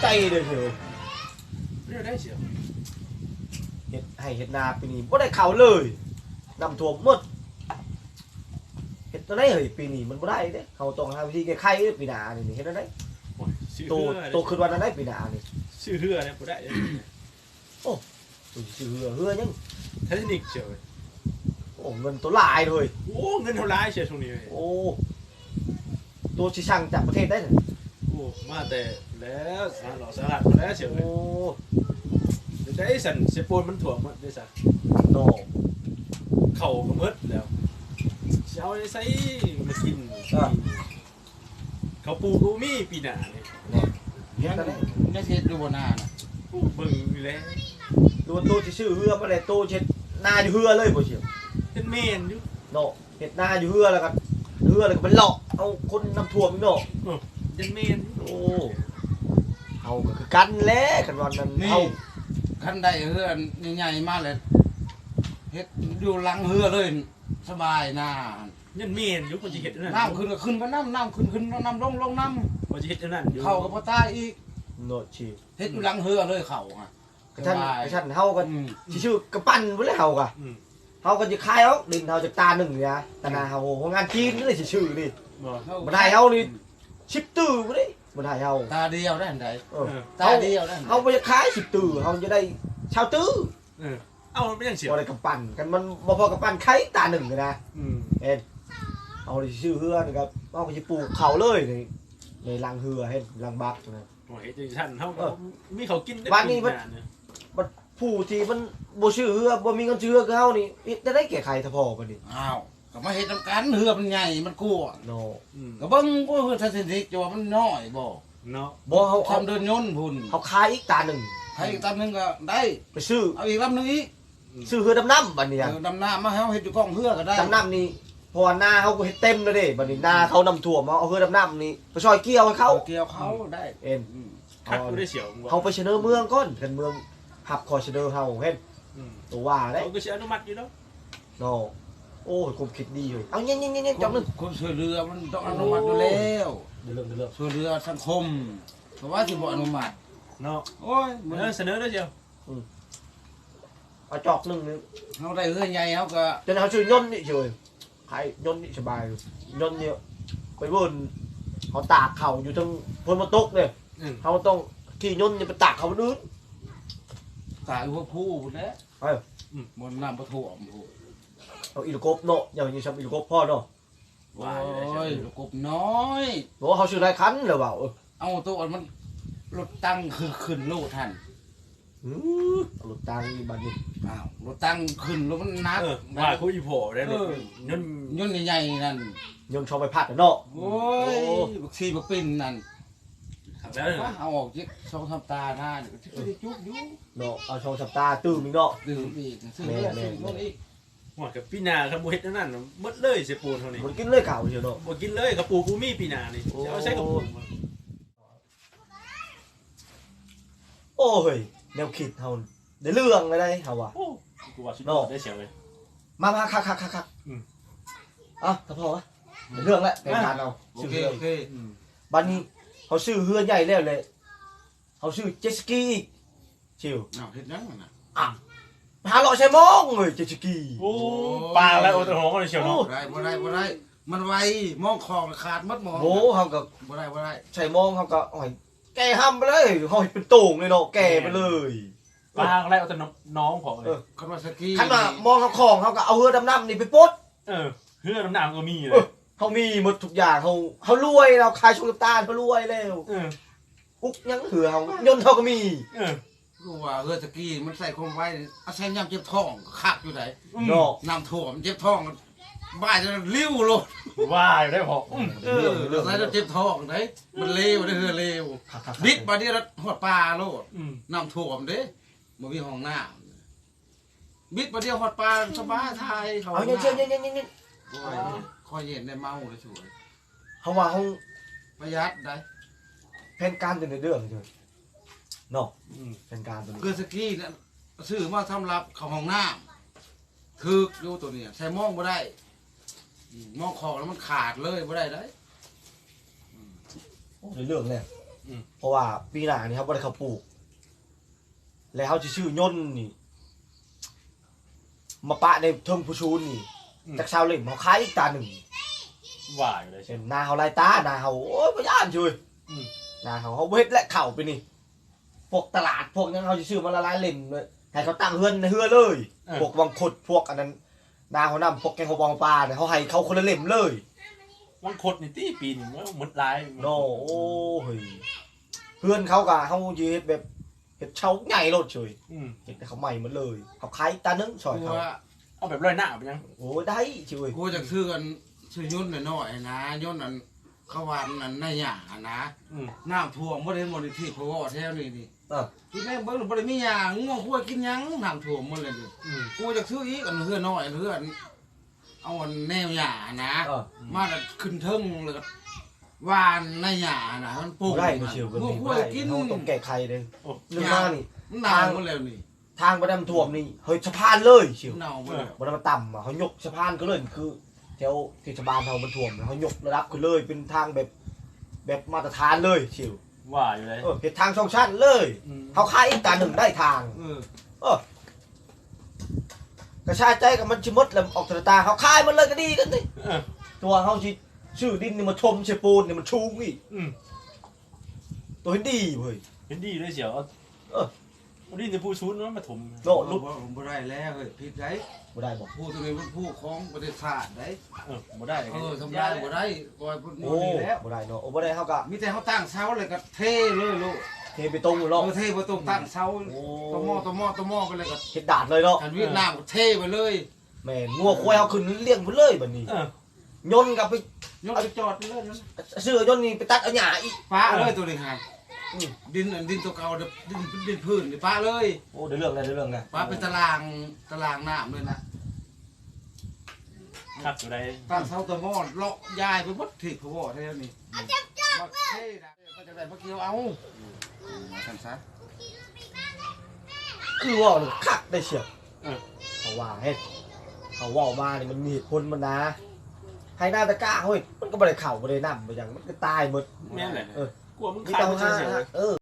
ໃຈເດີເຮີ້ຍ. ແນວໃດເສຍ? ເຮັດໄຮ່ເຮັດນາປີນີ້ບໍ່ໄດ້ເຂົ້າເລີຍ ນ້ຳຖ້ວມໝົດ. ເຮັດແນວໃດເຮີ້ຍ? ປີນີ້ມັນບໍ່ໄດ້ເດ້ ເຮົາຕ້ອງຫາວິທີແກ້ໄຂເດີ ປີໜ້ານີ້ເຮັດແນວໃດ? ໂອ້ຍ ຊື້ ໂຕ ເຮືອ ໂຕຄິດວ່າແນວໃດປີໜ້ານີ້? ຊື້ເຮືອແລ້ວບໍ່ໄດ້ເລີຍ. ໂອ້ ໂຕຊິຊື້ເຮືອ ເຮືອຫຍັງ? ໄທທານິກເສຍເວີຍ. ໂອ້ ເງິນໂຕຫຼາຍເລີຍ. ໂອ້ ເງິນເທົ່າຫຼາຍເສຍຊ່ວງນີ້ເວີຍ. ໂອ້ ໂຕຊິສັ່ງຈາກປະເທດໃດ? ໂອ້ ມາແຕ່ແລ້ວ ສະຫະລັດ ສະຫະລັດພຸ້ນແຫຼະເສຍເວີຍ. ໂອ້ ເຮັດໃດຊັ້ນ ເຊໂປນມັນຖ້ວມໝົດເດ້ຊະ. ເນາະ ເຂົ້າກໍໝົດແລ້ວ ຊິເອົາໃສມາກິນ? ອ່າ ເຂົ້າປູກກໍບໍ່ມີປີໜ້ານີ້. ແມ່ນ ຍັງ ຍັງເຮັດຢູ່ບໍ່ນານະ? ໂອ້ ເບິ່ງນີ້ແຫຼະ. ຫຼືວ່າໂຕຊິຊື້ເຮືອມາແລ້ວ ໂຕຊິເຮັດນາຢູ່ເຮືອເລີຍບໍ່ຊິ? ເຮັດແມ່ນຢູ່ເນາະ ເຮັດນາຢູ່ເຮືອ ແລ້ວກໍເຮືອ ແລ້ວກໍໄປເລາະເອົາຄົນນ້ຳຖ້ວມອີກເນາະ. ເອີ ຍັງແມ່ນຢູ່. ໂອ້ ເຮົາກໍຄືກັນແຫຼະ ຄັນວ່ານັ້ນ ນີ້ ເຮົາ ຄັນໄດ້ເຮືອນໃຫຍ່ໆມາແລ້ວ ເຮັດຢູ່ຫຼັງເຮືອເລີຍ ສະບາຍນາ. ຍັງແມ່ນຢູ່ ເພິ່ນຊິເຮັດອັນນັ້ນ. ນ້ຳຂຶ້ນກໍຂຶ້ນໄປນຳ ນ້ຳຂຶ້ນຂຶ້ນ ນ້ຳລົງລົງນຳ ເພິ່ນຊິເຮັດອັນນັ້ນຢູ່. ເຂົ້າກໍບໍ່ຕາຍອີກເນາະ ຊິເຮັດຢູ່ຫຼັງເຮືອເລີຍເຂົ້າ. ກະຊັ້ນ ສະບາຍ ກະຊັ້ນເຮົາກໍ ອືມ ຊິຊື້ກຳປັ່ນພຸ້ນແຫຼະເຮົາກະ. ອືມ ເຮົາກໍຈະຂາຍອອກດິນເຮົາຈັກຕາໜຶ່ງນີ້ນະ ຕາໜ້າເຮົາ ໂຮງງານຈີນນີ້ຊິຊື້ນີ້. ບໍ່ ບໍ່ໄດ້ເຮົານີ້ ອືມ ສິບຕື້ພຸ້ນເດ້ ບໍ່ໄດ້ເຮົາ ຕາດຽວໄດ້ອັນໃດ. ເອີ ເອີ ຕາດຽວໄດ້ອັນໃດ. ເຮົາບໍ່ຢາກຂາຍສິບຕື້ ເຮົາຈະໄດ້ຊາວຕື້. ເອີ ເອົາໄປຫຍັງເສຍ ບໍ່ໄດ້ກຳປັ່ນ ຄັນມັນບໍ່ພໍກຳປັ່ນຂາຍຕາໜຶ່ງນະ. ອືມ ເຫັນ ເຮົາຊິຊື້ເຮືອນີ້ກໍ ເຮົາກໍຊິປູກເຂົ້າເລີຍໃນ ໃນຫຼັງເຮືອ ເຫັນຫຼັງບັກນະ. ໂອ້ ເຮັດຈັ່ງຊັ້ນເຮົາກໍ ເອີ ມີເຂົ້າກິນໄດ້. ບາດນີ້ບັດ ປີໜ້ານີ້ ບັດຜູ້ທີ່ມັນບໍ່ຊື້ເຮືອ ບໍ່ມີເງິນຊື້ເຮືອຄືເຮົານີ້ ເຮັດແນວໃດແກ້ໄຂສະເພາະບັດນີ້? ອ້າວ ກໍມາເຮັດນຳກັນ ເຮືອມັນໃຫຍ່ ມັນກວ້າງເນາະ. ອືມ ກໍເບິ່ງ ໂອ້ ເຮືອນໄທທານິກ ຈະວ່າມັນນ້ອຍບໍ່ເນາະ. ບໍ່ ເຮົາ ເຮົາ ສາມເດືອນຍົນພຸ້ນ ເຮົາຂາຍອີກຕາໜຶ່ງ ຂາຍອີກຕາໜຶ່ງກໍໄດ້ ໄປຊື້ ເອົາອີກລຳໜຶ່ງອີກ. ອືມ ຊື້ເຮືອດຳນ້ຳບັດນີ້. ເອີ ດຳນ້ຳມາໃຫ້ເຮົາເຮັດຢູ່ກ້ອງເຮືອກໍໄດ້ ດຳນ້ຳນີ້ ເພາະວ່ານາເຮົາກໍເຮັດເຕັມແລ້ວເດ້. ບັດນີ້ນາເຂົານ້ຳຖ້ວມ ເຮົາເອົາເຮືອດຳນ້ຳນີ້ໄປຊ່ອຍກ່ຽວໃຫ້ເຂົາ ຊ່ອຍກ່ຽວເຂົາໄດ້. ເຫັນ ອືມ ຄັກຢູ່ໄດ້ສຽວ ເຮົາໄປສະເໜີເມືອງກ່ອນ ຄັນເມືອງຮັບຂໍ້ສະເໜີເຮົາ ເຫັນ. ອືມ ໂຕວ່າເດ້ ເຂົາກໍຊິອະນຸມັດຢູ່ດອກເນາະ. ໂອ້ຍ ຄວາມຄິດດີເວີຍ. ເອົາ ຍິນໆໆໆ ຈອກໜຶ່ງ ຄົນຊ່ວຍເຫຼືອມັນຕ້ອງອະນຸມັດຢູ່ແລ້ວ. ໂອ້ ເດີເລື່ອງ ເດີເລື່ອງ ຊ່ວຍເຫຼືອສັງຄົມ ເພາະວ່າຊິບໍ່ອະນຸມັດເນາະ. ໂອ້ຍ ມັນ ເອີ ສະເໜີເດີສຽວ. ອືມ ເອົາຈອກໜຶ່ງນີ້ ເຮົາໄດ້ເຮືອນໃຫຍ່ເຮົາກໍ ຈະໄດ້ເຮົາຊື້ຍົນນີ້ເຊີຍ ຂາຍຍົນນີ້ສະບາຍ. ຍົນນີ້ໄປເບິ່ງ ເຮົາຕາກເຂົ້າຢູ່ເທິງ ຝົນບໍ່ຕົກເດ້. ອືມ ເຮົາຕ້ອງຂີ່ຍົນນີ້ໄປຕາກເຂົ້າມື້ອື່ນ ຕາກຢູ່ຫົວພູພຸ້ນແຫຼະ. ເອີ ອືມ ບ່ອນນ້ຳບໍ່ຖ້ວມພຸ້ນ. ເອົາອີ່ລະກົບເນາະ ຢ່າງນີ້ຊ້ຳອີ່ລະກົບພໍເນາະ. ໂອ້ຍ ລົດກົບນ້ອຍ. ໂອ້ ເຮົາຊື້ຫຼາຍຄັນແລ້ວວ່າ. ເອີ ເອົາໂຕມັນ ລົດຕັງຄືຂຶ້ນໂລດຫັ້ນ. ອື ລົດຕັງອີກບັດນີ້. ອ້າວ ລົດຕັງຂຶ້ນໂລດມັນໜັກ. ເອີ ວ່າຄືອີ່ພໍ່ໄດ້. ເອີ ລົດຍົນ ຍົນໃຫຍ່ໆນັ້ນ ຍົນຊອກໃບພັດເນາະ. ໂອ້ຍ ໂອ້ ບັກຊີບັກປິນນັ້ນ ຄັກແລ້ວ ເອົາອອກຈັກສອງສາມຕານະ ຊິໄດ້ຈຸກຢູ່ເນາະ. ເອົາສອງສາມຕາຕື່ມອີກເນາະ ຕື່ມອີກ. ຊື້ເຮືອ ຊື້ຍົນອີກ. ໂອ້ຍ ກັບປີໜ້າຄັນບໍ່ເຮັດແນວນັ້ນ ໝົດເລີຍເຊໂປນເຮົານີ້. ບໍ່ກິນເລີຍເຂົ້າເຊີຍເນາະ. ບໍ່ກິນເລີຍ ເຂົ້າປູກບໍ່ມີປີໜ້ານີ້. ໂອ້ ຊິເອົາໃສເຂົ້າປູກ? ໂອ້ຍ ແນວຄິດເຮົາໄດ້ເລື່ອງແລ້ວໃດເຮົາວ່າ. ໂອ້ ກູວ່າສຸດຍອດໄດ໋ສຽວເອີຍ. ມາໆ ຄັກໆໆໆ. ອືມ ເອົາ ຖ້າພໍວະ ໄດ້ເລື່ອງແລ້ວ ແຜນການເຮົາ. ໂອເຄ ໂອເຄ. ອືມ ບັດນີ້ເຮົາຊື້ເຮືອໃຫຍ່ແລ້ວແຫຼະ ເຮົາຊື້ເຈັດສະກີອີກ. ຊິວ ອ້າວ ເຮັດຫຍັງຫັ້ນນະ? ອ່ະ ໄປຫາເລາະໃສ່ມອງເອີຍ ເຈັດສະກີ. ໂອ້ ໂອ້ ປາງແລ້ວ ໂອຕະຫອງເລີຍຊຽວເນາະ. ໂອ້ ບໍ່ໄດ້ ບໍ່ໄດ້ ບໍ່ໄດ້ ມັນໄວ ມອງຂອງຂາດໝົດໝອງ. ໂອ້ ເຮົາກໍ ບໍ່ໄດ້ ບໍ່ໄດ້ ໃສ່ມອງເຮົາກໍ ໂອ້ຍ ແກ່ຫ້ຳໄປເລີຍ ເຮົາເຮັດເປັນໂຕ່ງເລີຍເນາະ ແກ່ໄປເລີຍ. ປາງແລ້ວ ໂອຕະໜອງຂອງເອີຍ. ເອີ ຄັນວ່າສະກີ ຄັນວ່າມອງເຮົາຂອງ ເຮົາກໍເອົາເຮືອດຳນ້ຳນີ້ໄປປົດ. ເອີ ເຮືອດຳນ້ຳກໍມີເລີຍ. ເອີ ເຮົາມີໝົດທຸກຢ່າງ ເຮົາ ເຮົາລວຍແລ້ວ ຂາຍໂຊກນ້ຳຕານ ເຮົາລວຍແລ້ວ. ເອີ ອຸກຫຍັງເຮືອເຮົາ ຍົນເຮົາກໍມີ. ເອີ ຄືວ່າເຮືອຕະກີ້ມັນໃຊ້ຄວາມໄວ ອາໄສຍາມເຈັບທ້ອງກໍຄັກຢູ່ໃດ໋. ອືມ ເນາະ ນ້ຳຖ້ວມເຈັບທ້ອງ ບາຍແລ້ວລິ້ວໂລດ. ວ່າຢູ່ໄດ໋ພໍ່. ອືມ ເອີ ອາໄສເຈັບທ້ອງໃດ໋ ມັນເລວເດ້ ເຮືອເລວ. ຄັກໆໆ ບິດບາດດຽວຮອດປ່າໂລດ. ອືມ ນ້ຳຖ້ວມເດ້ ບໍ່ມີຫ້ອງນ້ຳ. ບິດບາດດຽວຮອດປ່າສະບາຍ ຖ່າຍເຂົ້າຫ້ອງນ້ຳ. ເອົາ ເຢັນໆໆໆ. ໂອ້ຍ ອໍ ຂ້ອຍເຢັນໄດ້ ເມົາໄດ້ຊ່ວຍ. ເຮົາວ່າເຮົາປະຢັດໄດ໋ ແຜນການຕົວນີ້ເດີ້ເນາະ. ອືມ ແຜນການຕົວນີ້ ເຮືອຕະກີ້ນະ ຊື້ມາສຳລັບເຂົ້າຫ້ອງນ້ຳ ຖືກຢູ່ຕົວນີ້ ໃສ່ມອງບໍ່ໄດ້. ອືມ ມອງຂອງແລ້ວມັນຂາດເລີຍ ບໍ່ໄດ້ໄດ໋. ອືມ ໂອ້ ໄດ້ເລື່ອງແລ້ວ. ອືມ ເພາະວ່າປີໜ້ານີ້ເຮົາບໍ່ໄດ້ເຂົ້າປູກ ແລ້ວເຮົາຊິຊື້ຍົນນີ້ ມາປະໃນເທິງພູຊູນນີ້ ອືມ ຈັກຊາວເຫຼັ້ມ ເຮົາຂາຍອີກຕາໜຶ່ງ. ວ່າຢູ່ເດ້ ເຫັນນາເຮົາຫຼາຍຕາ ນາເຮົາ ໂອ້ຍ ບໍ່ຢ້ານເຊີຍ. ອືມ ນາເຮົາ ເຮົາບໍ່ເຮັດແຫຼະເຂົ້າປີນີ້ ພວກຕະຫຼາດພວກຫຍັງ ເຮົາຊິຊື້ມາຫຼາຍໆເຫຼັ້ມເລີຍ ໃຫ້ເຂົາຕັ້ງເຮືອນໃນເຮືອເລີຍ. ເອີ ພວກວັງຄົດ ພວກອັນນັ້ນ ນາເຮົານຳ ພວກແກງເຂົ້າປອມເຂົ້າປາ ເຮົາໃຫ້ເຂົາຄົນລະເຫຼັ້ມເລີຍ. ວັງຄົດນີ້ຕິ ປີນີ້ໝົດຫຼາຍເນາະ. ໂອ້ຍ ເຮືອນເຂົາກະ ເຮົາຊິເຮັດແບບ ເຮັດເຊົາໃຫຍ່ໂລດເຊີຍ. ອືມ ເຮັດໃຫ້ເຂົາໃໝ່ໝົດເລີຍ ເຮົາຂາຍຕາໜຶ່ງຊ່ອຍເຂົາ. ເອົາແບບລອຍໜ້າໄປຍັງ? ໂອ້ ໄດ້ເຊີຍ. ກູຢາກຊື້ອັນ ຊື້ຍົນນ້ອຍໆນະ ຍົນອັນ ເຂົາວ່າອັນນັ້ນນາຫຍ້າຫັ້ນນະ. ອືມ ນ້ຳຖ້ວມໝົດເດ້ ໝົດທີ່ພະວໍແຖວນີ້ນີ້. ເອີ ທີ່ແມ່ເບິ່ງບໍ່ໄດ້ມີຫຍ້າ ງົວຄວາຍກິນຫຍັງ ນ້ຳຖ້ວມໝົດເລີຍນີ້. ອືມ ກູຢາກຊື້ອີກ ອັນເຮືອນ້ອຍ ອັນເຮືອ ອັນ ເອົາອັນແນວຫຍ້າຫັ້ນນະ ເອີ ມາແລ້ວຂຶ້ນເທິງ ແລ້ວກໍຫວ່ານໃນຫຍ້າຫັ້ນນະ ມັນປູກ ບໍ່ໄດ້ເນາະ ຊິວ ແບບນີ້ບໍ່ໄດ້ ເຮົາຕ້ອງແກ້ໄຂເດ້. ໂອ້ ເລື່ອງມານີ້ ມັນເນົ່າໝົດແລ້ວນີ້ ທາງບໍ່ໄດ້ຖ້ວມນີ້ ເຮັດສະພານເລີຍຊິວ. ເນົ່າໝົດແລ້ວ ບໍ່ໄດ້ມາຕ່ຳ ເຮົາຍົກສະພານຂຶ້ນເລີຍ ຄືແຖວເທດສະບານເຮົາມັນຖ້ວມ ເຮົາຍົກລະດັບຂຶ້ນເລີຍ ເປັນທາງແບບ ແບບມາດຕະຖານເລີຍຊິວ. ວ່າຢູ່ເດ້ ເອີ ເຮັດທາງສອງຊັ້ນເລີຍ. ອືມ ເຮົາຂາຍອີກຕາໜຶ່ງໄດ້ທາງ. ເອີ ເອີ ກະຊາໃຈກັບມັນຊິໝົດແລ້ວ ອອກຕະຕາ ເຮົາຂາຍມັນເລີຍກະດີກັນຕິ. ເອີ ຕົວເຮົາຊິຊື້ດິນນີ້ມາຖົມໃສ່ປູນນີ້ມັນສູງອີກ. ອືມ ຕົວເຫັນດີເວີຍ ເຫັນດີເລີຍຊິວ. ເອີ ເອົາດິນໃນພູສູນມາຖົມເນາະ. ບໍ່ ບໍ່ໄດ້ແລ້ວເຮີ້ຍ ຜິດໄດ໋. ບໍ່ໄດ້ບໍ່? ພູຕົວນີ້ມັນພູຂອງປະເທດຊາດໄດ໋. ເອີ ບໍ່ໄດ້ ເອີ ທຳລາຍບໍ່ໄດ້ ປ່ອຍພຸ້ນ ໂອ້ ນີ້ແລ້ວ ບໍ່ໄດ້ເນາະ. ໂອ້ ບໍ່ໄດ້ ເຮົາກະມີແຕ່ເຮົາຕັ້ງເສົາແລ້ວກະເທເລີຍໂລດ ເທເບຕົງໂລດ. ເອີ ເທເບຕົງ ອືມ ຕັ້ງເສົາ ໂອ້ ຕະໝໍ້ ຕະໝໍ້ ຕະໝໍ້ໄປເລີຍ ກະເຮັດດາດເລີຍເນາະ. ຄັນຫວຽດນາມກະເທໄປເລີຍ. ແມ່ນ ງົວຄວາຍເຮົາຂຶ້ນລ້ຽງພຸ້ນເລີຍບັດນີ້. ເອີ ຍົນກະໄປ ຍົນໄປຈອດເລີຍ ຊື້ຍົນນີ້ໄປຕັດເອົາຫຍ້າອີກ ປະເລີຍໂຕນີ້ຫັ້ນ. ອືມ ດິນ ອັນດິນໂຕເກົ່າ ດິນ ດິນພື້ນນີ້ປະເລີຍ. ໂອ້ ໄດ້ເລື່ອງແລ້ວ ໄດ້ເລື່ອງແລ້ວ ປະເປັນຕາລາງ ຕາລາງນ້ຳເລີຍນະ. ຄັກຢູ່ໃດ໋ ຕັ້ງເສົາຕະໝໍ້ເລາະຢາຍໄປໝົດທີ່ພະວໍແຖວນີ້. ອືມ ບັກເທນະ ເຂົາຈະໄດ້ມາກ່ຽວເອົາ ອືມ ວ່າຊັ້ນຊະ. ຄືເວົ້ານີ້ຄັກໄດ໋ສ່ຽວ. ເອີ ເຂົາວ່າເຮັດ ເຂົາເວົ້າມານີ້ມັນມີເຫດຜົນມັນນາ. ໄຮ່ນາຕະກ້າເຮົາເຮັດ ມັນກໍບໍ່ໄດ້ເຂົ້າ ບໍ່ໄດ້ນ້ຳ ບໍ່ຫຍັງ ມັນກໍຕາຍໝົດ. ແມ່ນແຫຼະ ເອີ ກວມມັນຂາຍໝົດຊື່ໆ. ເອີ